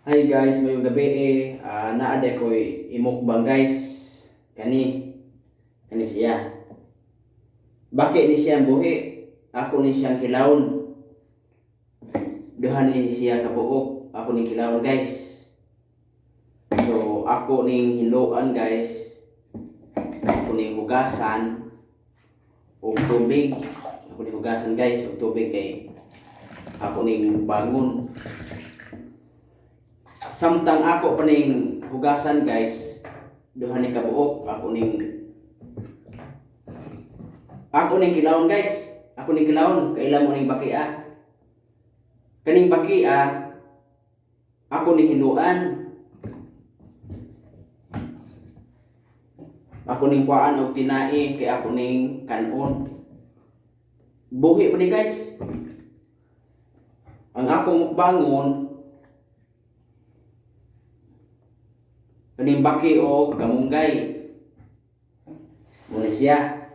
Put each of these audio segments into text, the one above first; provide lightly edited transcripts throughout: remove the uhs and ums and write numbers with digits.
Hi guys, maayong gabi eh. Naa diay ko'y imukbang, guys. Kani. Kani siya. Baki ni siyang buhi? Ako ni siyang kilawon. Duha ni siya kabuok. Ako ning kilawon, guys. So ako ning hiloan, guys. Ako ning hugasan og tubig. Ako ning hugasan, guys, og tubig kay ako ning bangon. Samtang ako pa ning hugasan, guys, duha ni kabuok ako ning kilawon, guys. Ako ning kilawon, kaila mo ning bakia. Kaning bakia ako ning hiluan. Ako ning kuhaan og tinai kay ako ning kanon. Buhi pa ni, guys. Ang akong mukbangon kaning baki og kamunggay. Muna siya.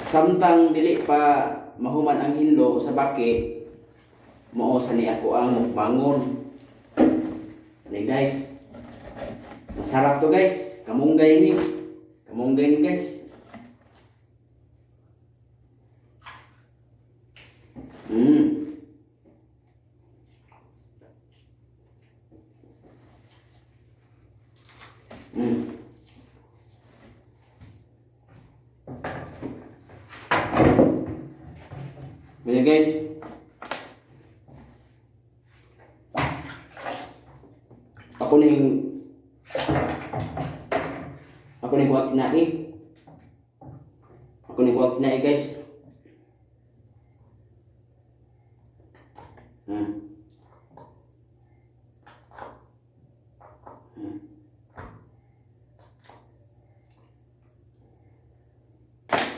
Samtang dili pa mahuman ang hinlo sa baki, mao sa ni ako ang mukbangon. Ani, guys. Masarap to, guys. Kamunggay ni. Kamunggay ni, guys. Bili, guys. Ako ning kuha tinai. Ako ning kuha tinai, guys.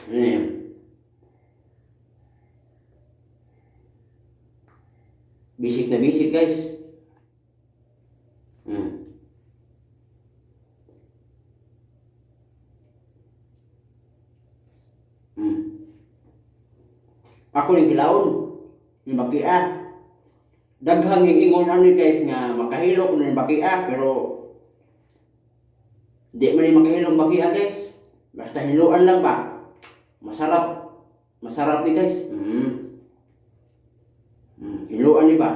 Ayan. Bisik na bisik, guys. Ako ning kilawon. Yung bakia. Daghang ingon ani, guys, nga makahilo ko ng bakia, pero di man ni makahilo ang bakia, guys. Basta hiluan lang ba. Masarap. Masarap ni, guys. Hiluan ni ba?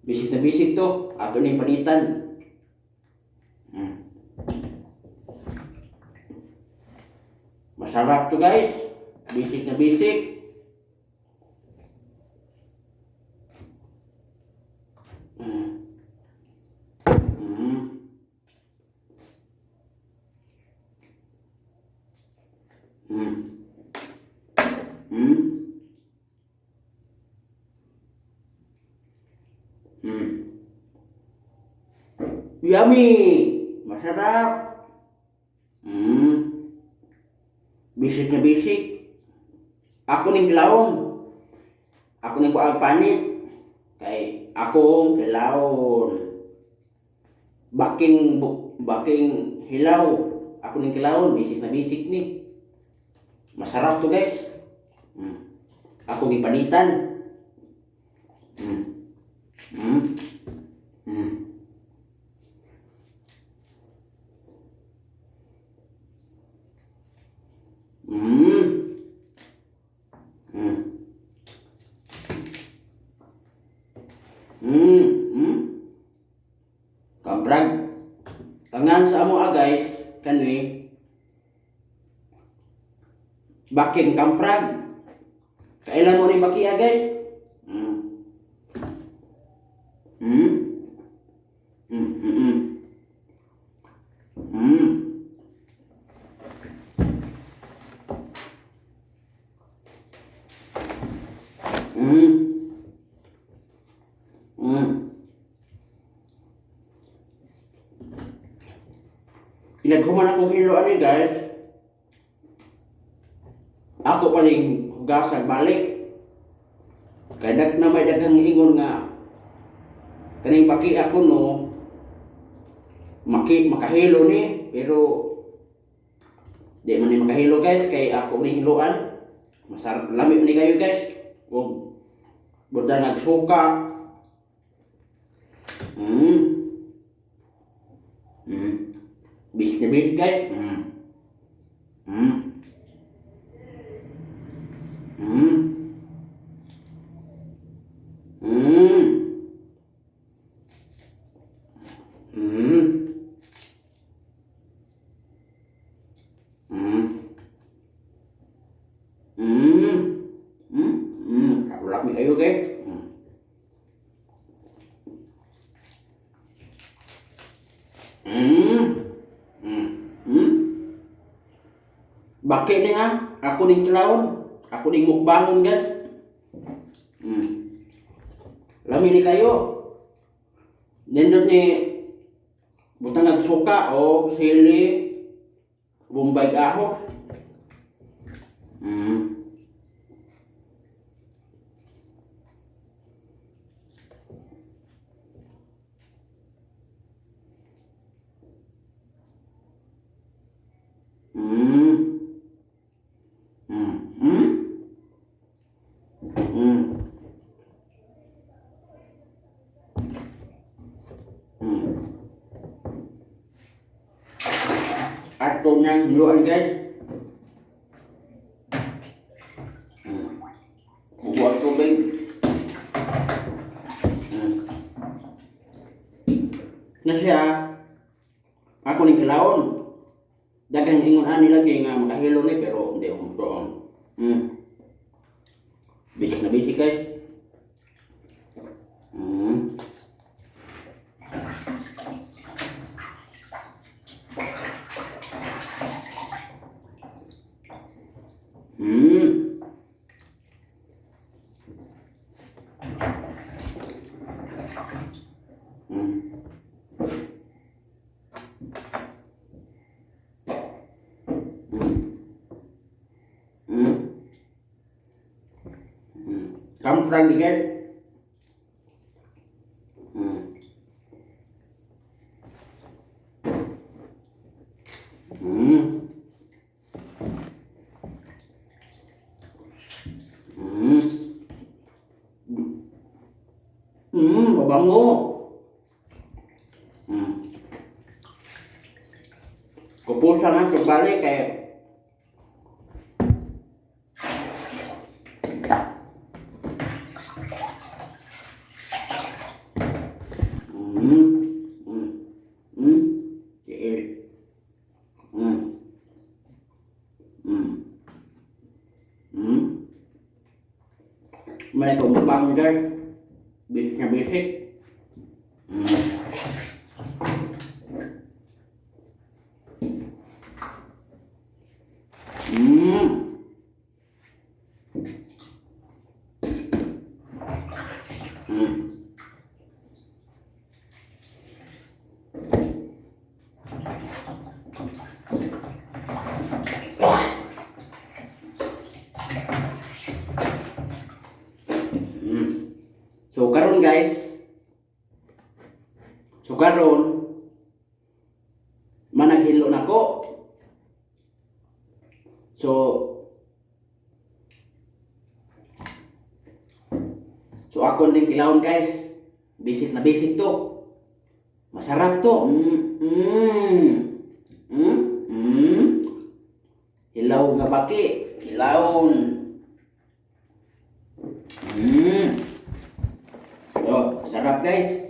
Bisik na bisik to. Ato ning panitan. Masarap to, guys. Bisik na bisik. Yummy! Masarap! Bisik na bisik. Ako ning kilawon. Ako ning kuag panit. Kay akong kilawon. Baking baking hilaw. Ako ning kilawon, bisik na bisik ni. Masarap to, guys. Ako gipanitan. Kamprag. Tangan sa amo ah, guys, kani baking kamprag. Kailan mo rin bakia, guys? Pinaghuman akong hilo ani, guys. Ako pa ning hugasan balik. Kay dag na may daghang ingon nga Kaning baki ako no, maki makahilo ni, pero di man ni makahilo, guys, kay ako ni hiloan. Masarap, lami man ni kayo, guys. Ug buta nagsuka. Bis na bis, guys. Lami kayo, guys. Baki ni ha. Ako ning kilawon. Ako ning mukbangon, guys. Lami ni kayo. Nindot ni butang nagsuka o sili, bombay, ahos. Ato nang hiluan, guys. Bubuhat tubig. Na siya, ako ning kilawon. Daghang ingon ani lagi nga makahilo ni, pero hindi ako matuon. Bisik na bisik, guys. Kamu guys. Pabango. Kupusan na balik kay. Tiil. May mukbang, guys. Bisik na bisik. So karon, guys, so karon managhilo na ko. So ako ning kilawon, guys. Basic na basic to. Masarap to. Hilaw nga baki. Hilawon. Oh, sarap, guys.